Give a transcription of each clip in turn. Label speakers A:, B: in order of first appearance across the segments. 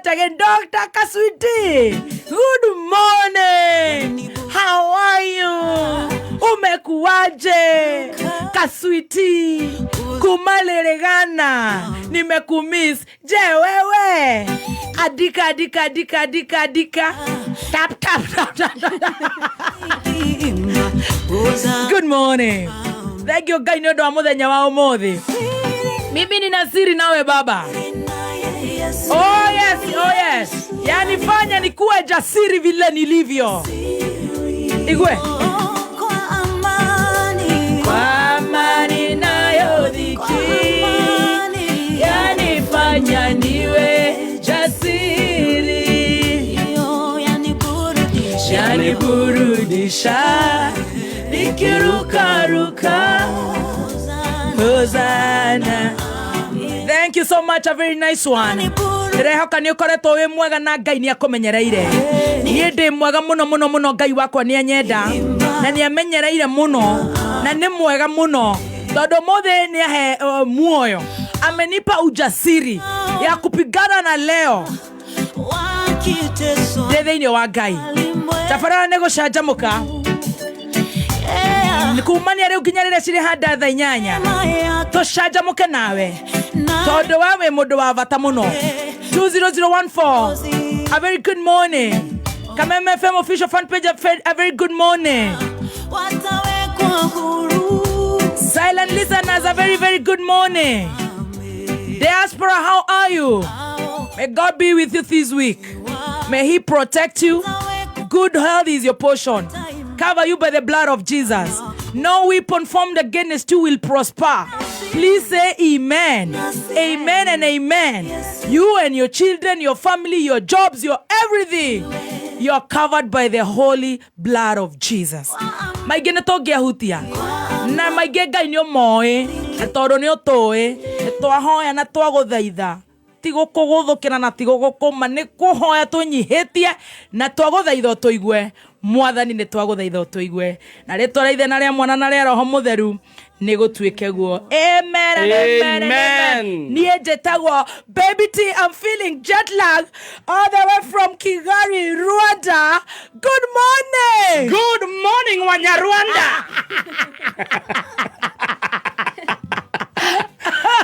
A: yet again, Dr. Kaswiti. Good morning. How are you? Umekuwaje? Kaswiti. Kumaleregana. Nimekumiss. Je, wewe? Adika, adika, adika, adika, adika. Tap, tap, tap, tap, tap. Good morning. Thank you Ngai nĩ ũndũ wa mũthenya wa ũmũthĩ. Mimi nina siri nawe baba. Oh yes, oh yes. Yani fanya nikuwe jasiri vile nilivyo. Igwe. Kwa amani nayo dhiki. Yanifanya niwe jasiri. Yaniburudisha nikirukaruka. Hosanna. Thank you so much, a very nice one. Ndĩrehoka nĩ ũkoretwo wĩ mwega na Ngai nĩ akũmenyereire. Niĩ ndĩ mwega mũno mũno mũno, Ngai wakwa nĩ anyenda na nĩ amenyereire mũno na nĩ mwega mũno tondũ mũthĩ nĩ ahe muoyo, amenipa ujasiri ya kupigana na leo ndĩ thĩinĩ wa Ngai. Tabarĩra nĩ gũcanjamũka kumania rĩu nginya rĩrĩa cirĩ handa thaa 8 tũcanjamũke nawe tondũ we wĩ mũndũ wa bata mũno. 20014, a very good morning. Kameme FM official fan page, a very good morning. Silent listeners, a very very good morning. Diaspora, how are you? May God be with you this week. May he protect you. Good health is your portion. Cover you by the blood of Jesus. No weapon formed against you will prosper. Please say amen. Amen and amen. You and your children, your family, your jobs, your everything. You're covered by the holy blood of Jesus. Maingĩ nĩ tũngĩahutia na maingĩ Ngai nĩ ũmoĩ na tondũ nĩ ũtũĩ nĩ twahoya na twagũthaitha ti gũkũgũthũkĩra na ti gũgũkũma nĩ kũhoya tũnyihĩtie na twagũthaitha ũtũigue mwathani nĩ twagũthaitha ũtũigue na rĩtwa rĩa ithe na rĩa mwana na rĩa roho mũtheru nĩ gũtuĩke guo. Amen and amen and amen.
B: Amen.
A: Niĩ njĩtagwo Baby T. I'm feeling jet lag all the way from Kigali, Rwanda. Good morning.
B: Good morning, Wanyarwanda.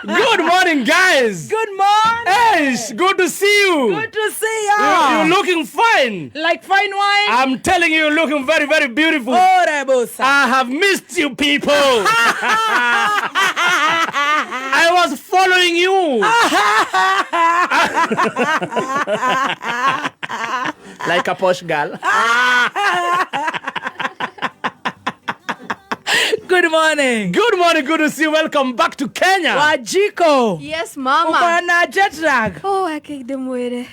B: Good morning, guys.
A: Good morning.
B: Hey, it's good to see you.
A: Good to see you.
B: You're looking fine.
A: Like fine wine.
B: I'm telling you, you're looking very, very beautiful.
A: Oh, Rebosa.
B: I have missed you people. I was following you. Like a posh girl.
A: Good morning.
B: Good morning, good to see you. Welcome back to Kenya.
A: Wajiko.
C: Yes, mama.
A: Uko na jet lag.
C: Oh, akindimwire.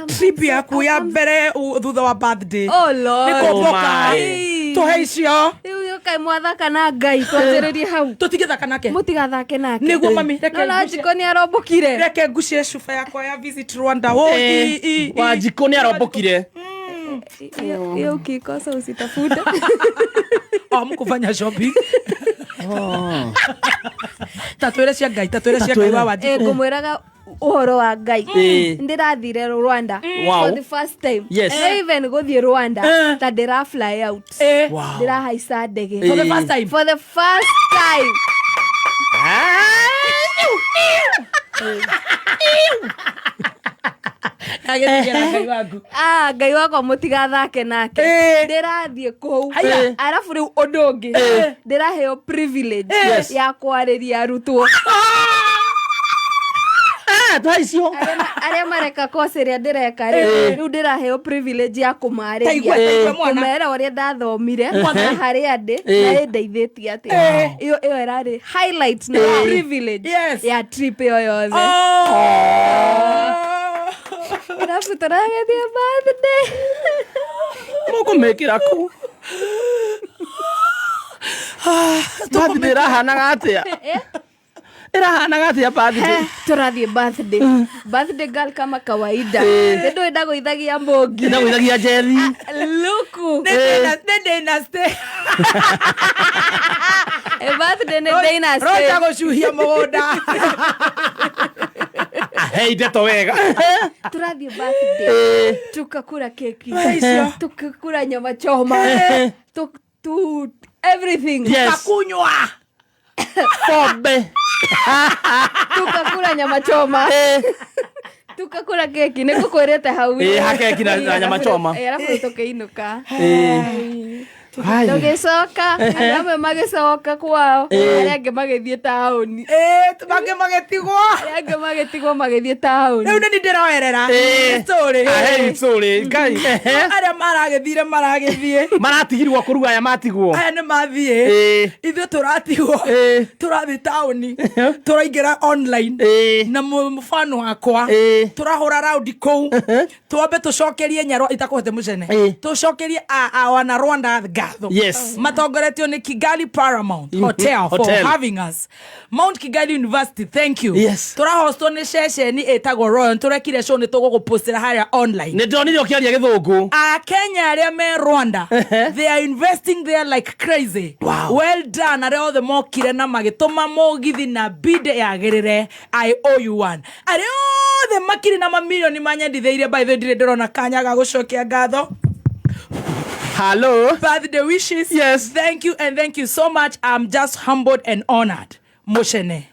A: Trip yaku ya mbere thutha wa birthday.
C: Oh Lord.
A: Nĩ kũmbũka.
B: Oh my.
A: Tũhe icio.
C: Rĩu ũkai mwathaka na Ngai twanjĩrĩrie hau.
A: Tũtigĩthaka nake.
C: Mũtigathake nake.
A: Nĩguo mami, reke
C: No na
A: ngucie.
C: Njiko nĩ arombũkire.
A: Reke ngucie cuba yakwa ya Visit Rwanda. Oh, i, i, i.
B: Wajiko nĩ arombũkire.
C: Hiyo ukikosa usitafute.
A: Oh, mkufanya shopping. Tatwĩre cia Ngai, tatwĩre cia Ngai wa Wanjikũ.
C: Ngũmwĩraga ũhoro wa Ngai. Ndĩrathire Rwanda for the first time.
B: Yes.
C: No even gũthiĩ Rwanda ta ndĩra fly out.
B: Wow.
C: Ndĩrahaica ndege.
A: For the first time.
C: For the first time.
A: Agĩtigĩra Ngai waku.
C: Ah, Ngai wakwa mũtigathake nake. Ndĩrathiĩ kũu.
A: Haya.
C: Arabu rĩu ũndũ ũngĩ ndĩraheo privilege
B: Yes.
C: ya kwarĩria arutwo.
B: Ah, twa icio.
C: Arĩa mareka course ĩrĩa ndĩreka rĩ, rĩu ndĩraheo privilege ya
A: Ta igua,
C: kũmarĩria
A: ta igua mwana.
C: kũmera ũrĩa ndathomire na harĩa ndĩ na ĩndeithĩtie atĩa. Ĩyo ĩyo ĩrarĩ highlight na privilege
A: Yes.
C: ya trip ĩyo yothe.
A: Oh.
C: Arabu tũragĩthiĩ birthday.
B: Mũkũmĩkĩra kũ? Birthday ĩrahanaga atĩa? Ĩrahanaga atĩa birthday?
C: Tũrathiĩ birthday. Birthday girl kama kawaida. Nĩ ndũĩ ndagũithagia mũngi.
B: Ndagũithagia njeri.
C: Luku.
A: Nĩ dynasty.
C: Birthday nĩ dynasty.
A: Roja gũcuhia mũgũnda.
B: Hei ndeto wega.
C: Tũrathiĩ birthday, tukakura keki,
A: Icio.
C: tukakura nyama choma, tu everything.
B: Yes.
A: Kakunywa.
B: Pombe.
C: Tukakura nyama choma, tukakura keki, nä ngå kwä rä te hau.
B: Ĩ, ha keki na nyama choma.
C: Arabu tũkĩinũka.
B: Hai.
C: Tũgĩcoka, andũ amwe magĩcoka kwao, arĩa angĩ magĩthiĩ taũni.
A: Ĩ, mangĩ magĩtigwo.
C: Arĩa angĩ magĩtigwo magĩthiĩ taũni.
A: Rĩu nĩ ni ndĩroerera
B: Ĩ.
A: story.
B: Ahei story. Ngai. Ehe.
A: Arĩa maragĩthire maragĩthiĩ.
B: Maratigirwo kũruga aya matigwo.
A: Aya nĩ mathiĩ.
B: Ĩ.
A: Ithuĩ tũratigwo.
B: Ĩ.
A: Tũrathiĩ taũni, tũraingĩra online
B: Ĩ.
A: na mũbano wakwa.
B: Ĩ.
A: Tũrahũra raundi kũu, twambe tũcokerie nyarwa itakũhete mũcene.
B: Ĩ.
A: Tũcokerie wana Rwanda ngatho. Matongoretio nĩ Kigali Paramount Hotel for
B: Hotel.
A: having us. Mount Kigali University, thank you. Tũrahostwo nĩ ceceni ĩtagwo Royal. Tũrekire show, nĩ tũgũgũpostĩra harĩa online.
B: Nĩ ndonire ũkĩaria gĩthũngũ.
A: Akenya arĩa me Rwanda, they are investing there like crazy. Well done arĩa othe mokire na magĩtũma mũgithi na bide yagĩrĩre. I owe you one. Arĩa othe makiri na mamirioni manyendithĩirie, by the way, ndirĩ ndĩrona kanya ga gũcokia ngatho.
B: Hello.
A: Birthday wishes. Thank you and thank you so much. I'm just humbled and honored. Mucene.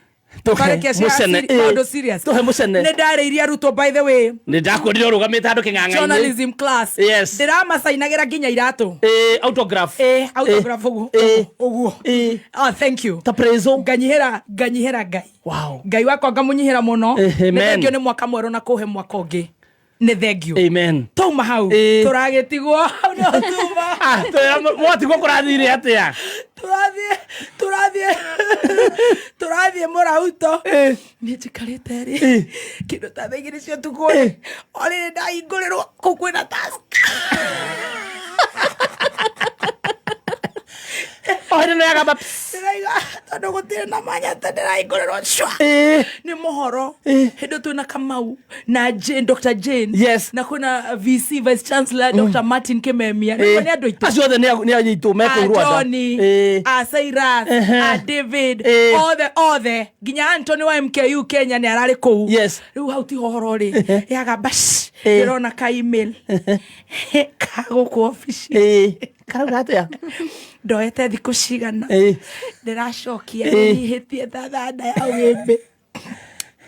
B: Tũhe
A: Tũkarĩkia cia
B: mũcene.
A: maũndũ serious.
B: Tũhe mũcene.
A: Nĩ ndarĩirie arutwo, by the way.
B: Nĩ ndakuonire ũrũgamĩte handũ kĩng'ang'a-inĩ.
A: Journalism class. Ndĩramacainagĩra nginya iratũ.
B: Ĩ, autograph.
A: Ĩ, autograph ũguo.
B: Ĩ.
A: Ũguo.
B: Ĩ.
A: Ah, thank you.
B: Ta preso.
A: Nganyihĩra, nganyihĩra Ngai. Ngai wakwa ngamũnyihĩra mũno.
B: Amen.
A: Nĩ thengio nĩ mwaka mwerũ na kũhe mwaka ũngĩ, nĩ thengio.
B: Amen.
A: Twauma hau,
B: Ĩ.
A: tũragĩtigwo hau nĩho tuma.
B: Ah, twĩra mwatigwo kũrathire atĩa?
A: Tũrathiĩ mũrauto.
B: Ĩ.
A: Niĩ njikarĩte rĩ
B: Ĩ.
A: kĩndũ ta thaa 2 cia ũtukũ rĩ, o rĩrĩ ndahingũrĩrwo kũu kwĩna task.
B: O hĩndĩ nĩ yagamba.
A: Ndĩraiga tondũ gũtirĩ na manyata, ndĩrahingũrĩrwo cwa.
B: Ĩ.
A: Nĩ mohoro.
B: Ĩ.
A: Hĩndĩ twĩna Kamau na Jane, Dr Jane. Na kwĩna VC, Vice Chancellor Dr Martin Kimemia.
B: Ĩ.
A: Nĩ andũ aitũ.
B: Acio othe nĩ anyitũ me kũu
A: A
B: Rwanda.
A: Johnny,
B: Ĩ.
A: a Cyrus, a David,
B: Ĩ.
A: othe othe, nginya Anthony wa MKU Kenya nĩ ararĩ kũu. Rĩu hau tiho horo rĩ yagamba sh,
B: Ĩ.
A: ndĩrona ka email ka gũkũ obici.
B: Ĩ. Karauga atĩa?
A: Ndoete thikũ cigana.
B: Ĩ.
A: Ndĩracokia,
B: Ĩ.
A: nyihĩtie thathanda ya wĩmbĩ.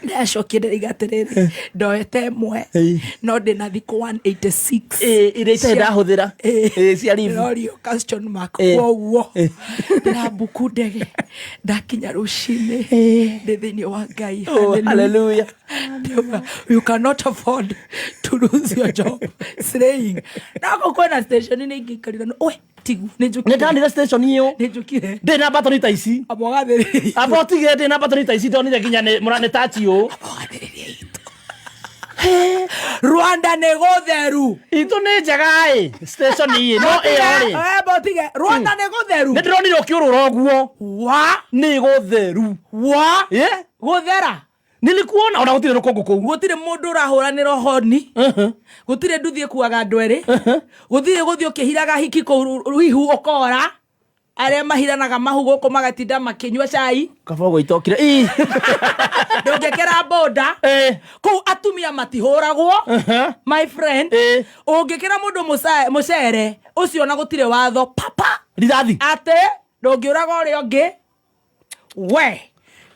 A: Ndĩracokia, ndĩraiga atĩrĩrĩ, ndoete ĩmwe,
B: Ĩ.
A: no ndĩna thikũ 186.
B: Ĩ, iria itarĩ ndahũthĩra.
A: Ĩ.
B: Ĩ, cia leave.
A: Ndĩrorio question mark.
B: Ĩ.
A: Kwoguo
B: Ĩ.
A: ndĩrambuku ndege, ndakinya rũcinĩ ndĩ thĩinĩ wa Ngai.
B: Oh, hallelujah.
A: Ndauga, you cannot afford to lose your job slaying nako kwĩna station nĩ ingĩikarire no we tigu nĩ
B: Nĩ
A: njũkire.
B: ndonire station ĩyo.
A: Nĩ njũkire.
B: Ndĩ na batoni ta ici.
A: Amwagathĩrĩria.
B: Amba ũtige, ndĩ na batoni ta ici, ndonire nginya nĩ mũra nĩ tachi ũũ.
A: Amwagathĩrĩria itũ Rwanda nĩ gũtheru.
B: Itũ nĩ njega ĩ station ĩ no ĩyo rĩ.
A: Eh, botige Rwanda nĩ gũtheru.
B: Nĩ ndĩronire ũkĩũrũra ũguo.
A: Wa
B: Nĩ gũtheru.
A: Wa
B: Ĩ?
A: gũthera.
B: Nilikuona ona gũtirĩ rũkũngũ kũu.
A: Gũtirĩ mũndũ ũrahũranĩra honi, gũtirĩ nduthi ĩkuaga andũ erĩ, gũtirĩ gũthiĩ ũkĩhiraga hiki kũu rũhihu ũkora arĩa mahiranaga mahu gũkũ magatinda makĩnyua cai.
B: Kaba gũitokire. Ĩ.
A: Ndũngĩkĩra boda.
B: Ĩ.
A: Kũu atumia matihũragwo, my friend.
B: Ĩ.
A: Ũngĩkĩra mũndũ mũcere ũcio na gũtirĩ watho papa.
B: Rithathi.
A: Atĩ ndũngĩũraga ũrĩa ũngĩ. We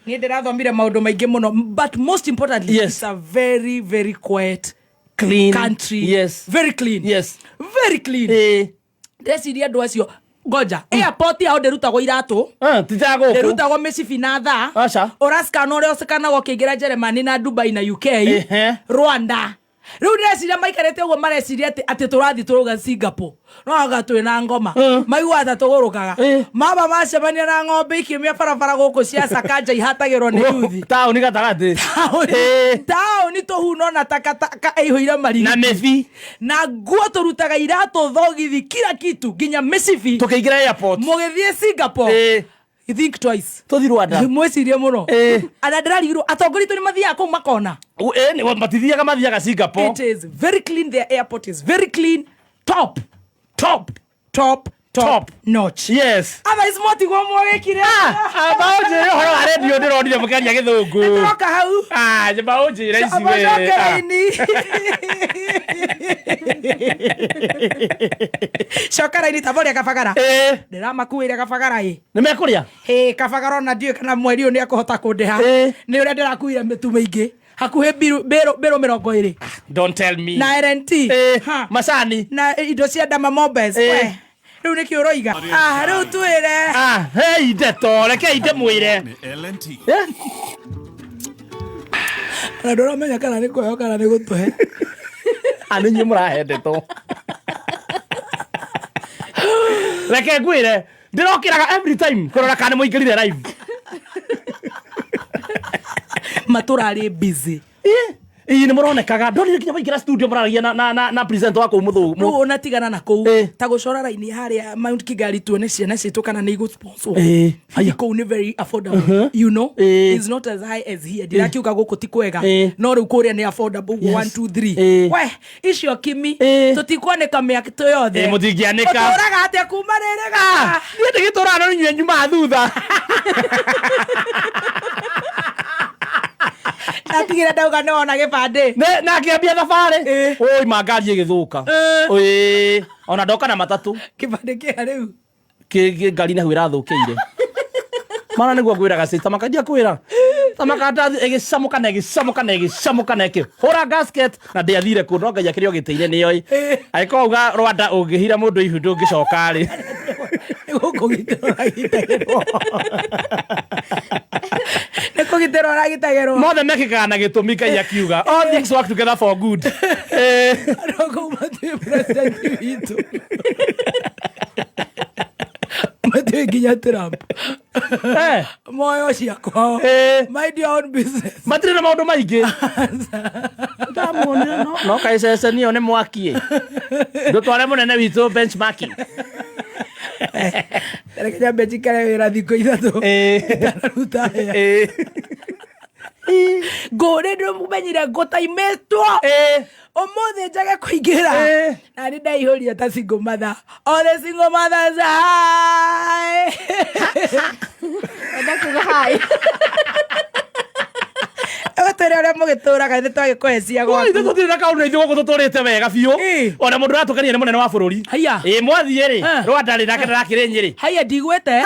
A: niĩ ndĩrathomire maũndũ maingĩ mũno, but most importantly, it's a very very quiet
B: Clean.
A: country. Very clean. Very clean.
B: Ĩ.
A: Ndeciria andũ acio ngoja airport yao ndĩrutagwo iratũ.
B: Ah, ti ta gũkũ.
A: Ndĩrutagwo mĩcibi na thaa.
B: Aca.
A: Ũracikana ũrĩa ũcikanagwo ũkĩingĩra Germany na Dubai na UK. Rwanda rĩu ndĩreciria maikarĩte ũguo mareciria atĩ tũrathiĩ tũrauga Singapore no anga twĩ na ngoma. Maiguaga ta tũgũrũkaga. Mama macemania na ng'ombe ikiumia barabara gũkũ cia Sakanja ihatagĩrwo nĩ yuthi.
B: Taũni gatagatĩ. Ĩ.
A: Taũni tũhuno na takataka ĩihũire marigiti.
B: Na mĩbi.
A: Na nguo tũrutaga iratũ, thogithi, kila kitu, nginya mĩcibi.
B: Tũkĩingĩra airport.
A: Mũgĩthiĩ Singapore, you think twice.
B: Tũthi Rwanda.
A: Mwĩcirie mũno. Ana ndĩrarigirwo atongoria itũ nĩ mathiaga kũu makona.
B: Ĩ, matithiaga, mathiaga Singapore.
A: It is very clean. Their airport is very clean. Top, top, top. Top notch.
B: Yes.
A: Otherwise motigwo mwagĩkire.
B: Amba ũnjĩre ũhoro wa redio ndĩronire mũkĩaria gĩthũngũ.
A: Tũroka hau.
B: Ah, nyamba ũnjĩre ici
A: Amba
B: we.
A: coke raini. Coka raini taboria kabagara.
B: Eh,
A: Ndĩramakuĩre kabagara ĩ.
B: nĩ mekũrĩa?
A: Hĩ kabagara ona ndiũĩ kana mweri ũyũ nĩ ekũhota kũndĩha.
B: Ĩ.
A: Nĩ ũrĩa ndĩrakuire mĩtu mĩingĩ. Hakuhĩ mbĩrũ 20.
B: Don't tell me.
A: Na LNT.
B: Eh,
A: Ha.
B: macani.
A: Na indo cia Dama Mombes.
B: Ĩ.
A: We. Rĩu nĩkĩ ũroiga? Ah, rĩu twĩre.
B: Ah, hei ndeto, rekei ndĩmwĩre.
D: LNT.
B: Eh,
A: Na ndũramenya kana nĩ kũheo kana nĩ gũtũhe.
B: Ah, nĩ inyuĩ mũrahe ndeto. Reke ngwĩre, ndĩrokĩraga every time kũrora kana nĩ mũingĩrire live.
A: Matũrarĩ busy.
B: Ĩ, ĩ nĩ mũronekaga ndonire nginya waingĩra studio mũraragia na na na na presenter wa kũu mũthũngũ.
A: Rĩu ũnatigana na kũu
B: Ĩ.
A: ta gũcora raini harĩa Mount Kigali tuone ciana citũ kana nĩ igũ-sponsor.
B: Ĩ, haya.
A: Kũu nĩ very affordable you know.
B: Ĩ.
A: It's not as high as here. Ndirakiuga gũkũ ti kwega
B: Ĩ.
A: no rĩu kũrĩa nĩ affordable ũguo.
B: Yes.
A: 1 2 3.
B: Ĩ.
A: We icio kimi
B: Ĩ.
A: tũtikwanĩka mĩatũ yothe.
B: Ĩ, mũtingĩanĩka.
A: Ũtũraga atĩa kuma rĩrĩ gaka?
B: Niĩ ndĩgĩtũraga no inyuĩ nyumaga thutha.
A: Ndatigire ndauga nĩ wona gĩbandĩ.
B: Na ngĩambia thabarĩ.
A: Ĩ.
B: Ũi ma ngari ĩgĩthũka.
A: Ĩ.
B: Ĩ, ona ndoka na matatũ.
A: Kĩbandĩ kĩa rĩu.
B: Kĩ ngari nahu ĩrathũkĩire. Mana nĩguo ngwĩraga sister makanjia kwĩra. Tamakandathi ĩgĩcamũka na ĩgĩcamũka na ĩgĩcamũka na ĩkĩhũra gasket na ndĩathire kũndũ no Ngai akĩrĩ o gĩtĩ-inĩ nĩoĩ.
A: Ĩ.
B: Angĩkorwo uga Rwanda ũngĩhira mũndũ ihu ndũngĩcoka rĩ.
A: Nĩ gũkũgitĩrwo ũragitagĩrwo. Nĩ kũgitĩrwo ũragitagĩrwo.
B: Mothe mekĩkaga na gĩtũmi Ngai akiuga. All things work together for good. Eh.
A: Andũ kũu matiũĩ president witũ. Matiũĩ nginya Trump.
B: Eh.
A: Moyo cia kwao.
B: Eh.
A: Mind your own business.
B: Matirĩ na maũndũ maingĩ. Ndamuonire no no kaĩ ceceni ĩyo nĩ mwaki ĩ. Ndũtware mũnene witũ benchmarking.
A: Reke nyambe njikare wĩra thikũ 3.
B: Ĩ.
A: Ndanaruta hĩa.
B: Ĩ.
A: Ngũ nĩ ndĩmenyire ngũtaimĩtwo.
B: Ĩ.
A: Ũmũthĩ njage kũingĩra.
B: Ĩ.
A: Na nĩ ndaihũria ta single mother. All the single mothers hi.
C: Enda kuga hi.
A: Ũtwĩre ũrĩa mũgĩtũraga nĩ twagĩkũhe cia
B: Oi,
A: gwaku.
B: ithuĩ tũtirĩ na kaũndũ ithuĩ gũkũ tũtũrĩte wega biũ.
A: Ĩ.
B: Ona mũndũ ũratũkenia nĩ mũnene wa bũrũri.
A: Haiya.
B: Ĩ mwathiĩ rĩ,
A: Eh.
B: Rwanda rĩ nake ndarakĩrĩ Nyĩrĩ.
A: Haiya ndigwĩte.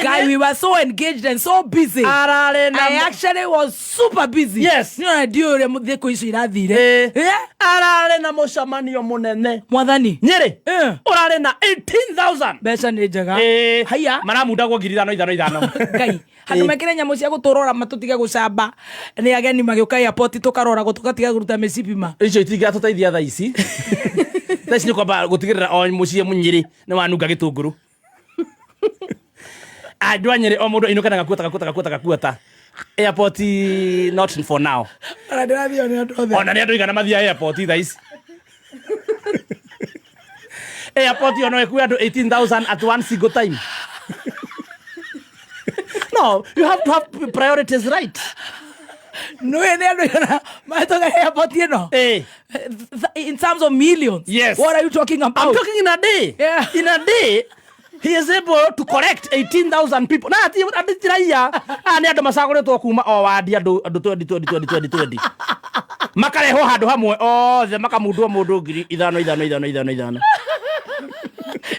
A: Guy, we were so engaged and so busy.
B: Ararĩ na
A: I actually was super busy.
B: Yes.
A: Nĩ ona ndiũĩ ũrĩa thikũ icio irathire.
B: Ĩ.
A: Eh?
B: Ararĩ na mũcemanio mũnene.
A: Mwathani.
B: Nyĩrĩ.
A: Eh.
B: Ũrarĩ na 18,000.
A: Mbeca nĩ njega.
B: Ĩ.
A: Haiya.
B: Maramundagwo ngiri ithano ithano ithano.
A: Ngai. Handũ mekĩre nyamũ cia gũtũrora matũtige gũcamba nĩ ageni magĩũka airport tũkaroragwo tũgatiga kũruta mĩcibi ma.
B: Icio itingĩratũteithia thaa ici. Thaa ici nĩ kwamba gũtigĩrĩra o mũciĩ Nyĩrĩ nĩ wanunga gĩtũngũrũ. Andũ a Nyĩrĩ o mũndũ ainũke na gakuota gakuota gakuota gakuota. Airport not for now.
A: Ona ndĩrathiĩ nĩ andũ othe.
B: Ona nĩ andũ igana mathiaga airport thaa ici. Airport ĩyo no ĩkue andũ 18,000 at one single time. No, you have to have priorities right.
A: Nĩũĩ nĩ andũ igana mahĩtũka airport ĩno?
B: Eh.
A: In terms of millions.
B: Yes.
A: What are you talking about?
B: I'm talking in a day.
A: Yeah.
B: In a day, he is able to collect 18,000 people. Na ati andũ ti raia. Aya nĩ andũ macagũrĩtwo kuma o wadi andũ andũ 20 20 20 20 20. Makarehwo handũ hamwe othe makamundwo mũndũ ngiri ithano ithano ithano ithano ithano.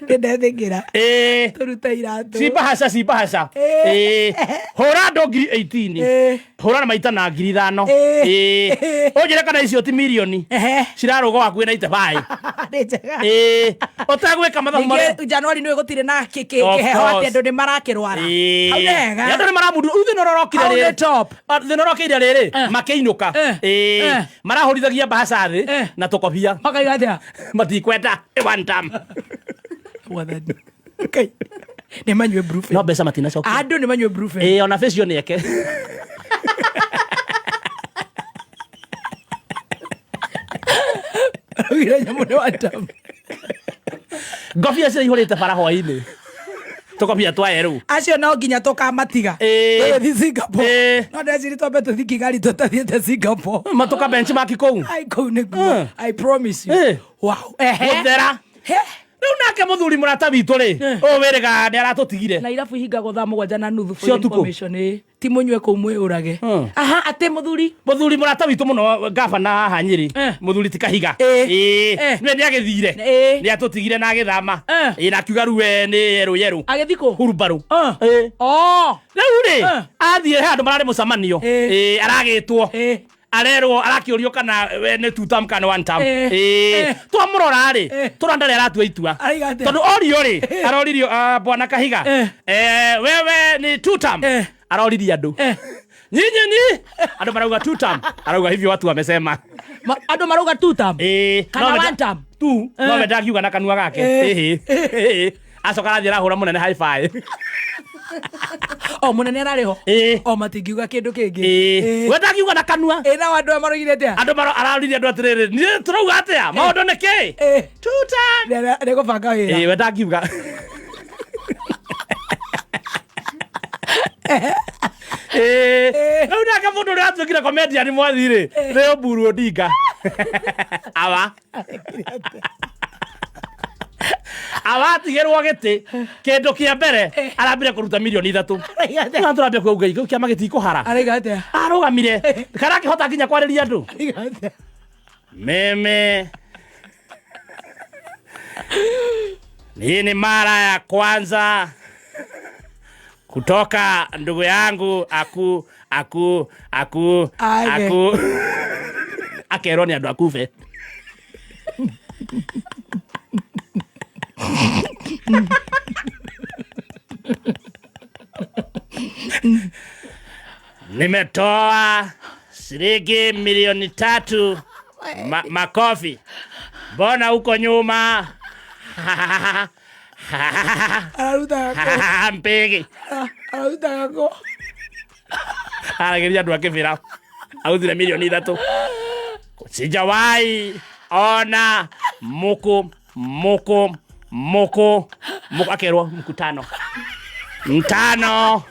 A: Nĩ ndetĩkĩra.
B: Ĩĩ.
A: Tũrute iratũ.
B: Cibahaca cibahaca.
A: Ĩĩ.
B: Ĩĩ. Hũra andũ ngiri 18.
A: Ĩĩ.
B: Hũra na maita na ngiri ithano.
A: Ĩĩ.
B: Ĩĩ. Ũnjĩre kana icio ti mirioni.
A: Ehe.
B: Cirarũga hakuhĩ na itebaĩ.
A: Nĩ njega.
B: Ĩĩ. Ũtagwĩka mathabu marĩa.
A: Ningĩ Januari nĩ gũtirĩ na
B: Of
A: kĩheho atĩ
B: course.
A: andũ nĩ marakĩrwara.
B: Ĩĩ.
A: Hau nĩ hega.
B: Nĩ andũ nĩ maramundwo. Rĩu thĩna ũrĩa ũrokire
A: Hau nĩ
B: rĩrĩ.
A: top.
B: Thĩna ũrokire rĩrĩ
A: Eh.
B: makĩinũka.
A: Eh.
B: Ĩĩ.
A: Eh.
B: Marahũrithagia mbahaca thĩ
A: Eh.
B: na tũkobia.
A: Makaiga atĩa?
B: Matikwenda. One time.
A: Mwathani. Ngai. Nĩ manyue Brufen.
B: No mbeca matinacokia.
A: Andũ nĩ manyue Brufen.
B: Ĩĩ ona facial nĩ eke.
A: Araugire nyamũ nĩ wa tamu.
B: Ngobia ciraihũrĩte bara hwainĩ. Tũkobia twa erũ.
A: Acio no nginya tũkamatiga.
B: Ĩĩ.
A: Tũgĩthiĩ Singapore.
B: Ĩĩ.
A: No ndĩreciria twambe tũthiĩ Kigali tũtathiĩte Singapore.
B: Matũka benchmark kũu.
A: Ai kũu nĩguo.
B: Eh.
A: I promise you.
B: Ĩĩ.
A: Wow. Ehe.
B: Gũthera.
A: He.
B: Rĩu nake mũthuri mũrata witũ rĩ, ũyũ wĩrĩga nĩ aratũtigire.
A: Na irabu ihingagwo 7:30 for
B: Cia ũtukũ.
A: information, ĩ. Ti mũnyue kũu mwĩũrage. Aha, atĩ mũthuri.
B: Mũthuri mũrata witũ mũno, gavana haha Nyĩrĩ, mũthuri ti Kahiga. Nĩwe nĩ agĩthire. Nĩ atũtigire na agĩthama. Ĩ, na akiuga rĩu we nĩ yerũ yerũ.
A: Agĩthiĩ kũ?
B: Hurumbarũ.
A: Oh.
B: Rĩu rĩ, athiĩ he handũ mararĩ mũcemanio. Aragĩtwo. Arerwo, arakĩũrio kana we nĩ two term kana one term. Twamũrora rĩ, tũrona ndarĩ aratua itua.
A: Araiga atĩa?
B: Tondũ orio rĩ, aroririo, ah, bwana Kahiga, wewe ni two term? Aroririe andũ, nyinyi ni andũ marauga two term, arauga hivyo watu wamesema.
A: Andũ marauga two term? Kana
B: No,
A: one term?
B: Tu no we ndakiuga na kanua gake. Ĩhĩ. Ĩhĩ. Acoka arathiĩ arahũra mũnene high five.
A: O mũnene ararĩ ho. O matingiuga kĩndũ kĩngĩ.
B: We ndakiuga na kanua.
A: Nao andũ aya maroigire atĩa?
B: Andũ araririe andũ atĩrĩrĩ, niĩ tũrauga atĩa maũndũ nĩ kĩ? Two term.
A: Nĩ gũbanga wĩra.
B: We ndakiuga. Rĩu nake mũndũ ũrĩa atuĩkire comedian mwathi rĩ, nĩ Oburu Odinga. Awa awatigĩrwo gĩtĩ, kĩndũ kĩa mbere arambire kũruta mirioni 3.
A: Araiga atĩa?
B: Tũrambia kuga ngai kĩu kĩama gĩtikũhara.
A: Araiga atĩa?
B: Arũgamire karakĩhota nginya kwarĩria andũ.
A: Araiga atĩa?
B: Mimi hii ni mara ya kwanza kutoka ndugu yangu aku aku aku
A: Age.
B: Aku akerwo nĩ andũ akube. Nimetoa shilingi milioni 3. Makofi. Mbona huko nyuma?
A: Ararutaga kũ?
B: Mpigi.
A: Ararutaga kũ?
B: Aragĩria andũ akĩbĩra aruthire milioni 3. Sijawahi ona muku muku muku muku akerwo mkutano mtano.